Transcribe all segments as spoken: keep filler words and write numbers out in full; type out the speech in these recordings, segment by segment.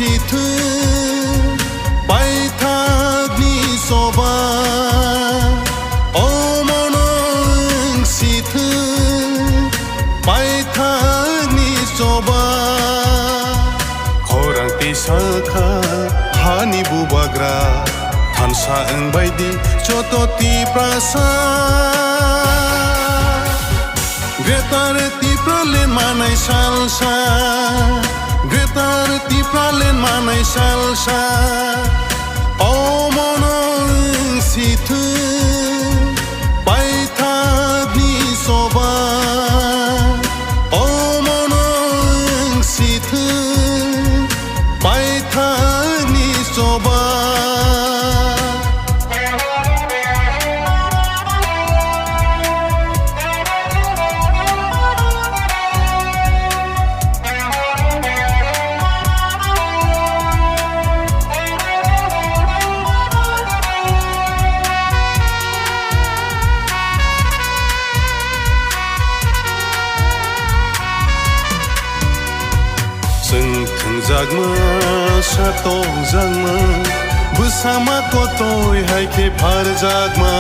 Sithwng paithakni choba, omono wng sithwng paithakni choba. Khorang tisa kha hani bubagra, thansa wng bai di joto Tiprasa. Greater Tipraland manai salsa, Greater Tipraland manai salsa. Omono wng sithwng paithakni choba, omono wng sithwng paithakni choba. Chwng thwngjakma, sa tongjakma, bwsama kotoi hai khe pharjakma.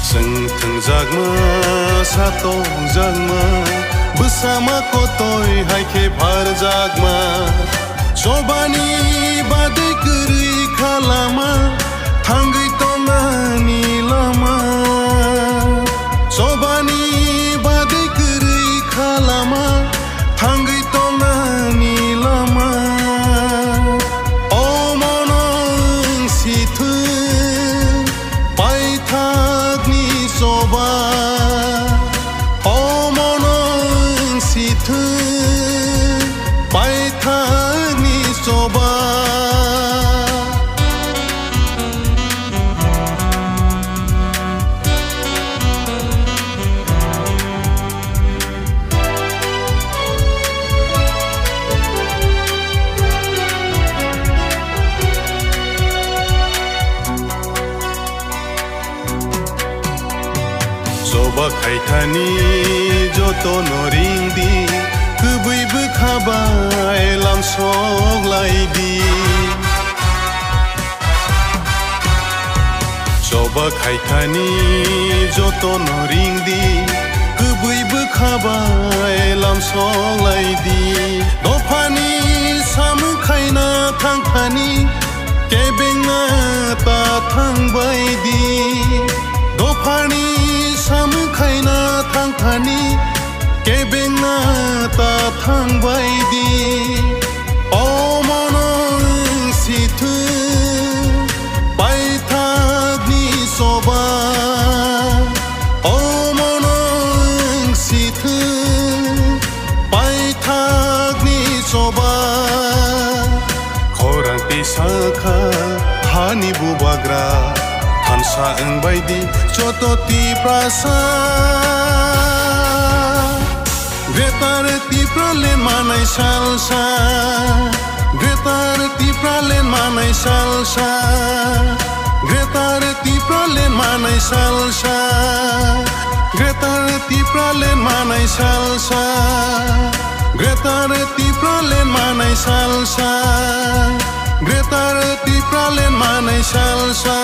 Chwng thwngjakma, sa tongjakma, bwsama kotoi hai khe pharjakma. Chobani bade kwrwi kha lama, thangwi tongnani lama. Chobani bade kwrwi kha lama, thangwi tongnani lama. Omono wng sithwng paithakni choba, omono wng sithwng paithakni choba. Choba khaithani jotono ringdi, kwbwi bwkha bai lamsok laidi. Choba khaithani jotono ringdi, kwbwi bwkha bai lamsok laidi. Dophani samung khaina thangthani, kebengna ta thangbaidi. Dophani samung khaina thangthani, kebengna ta thangbaidi. Omono wng sithwng paithakni choba, omono wng sithwng paithakni choba. Khorang tisa kha hani bubagra, thansa wng bai di joto Tiprasa. Greater Tipraland manai salsa, Greater Tipraland manai salsa, Greater Tipraland manai salsa, Greater Tipraland manai salsa, Greater Tipraland manai salsa, Greater Tipraland manai salsa.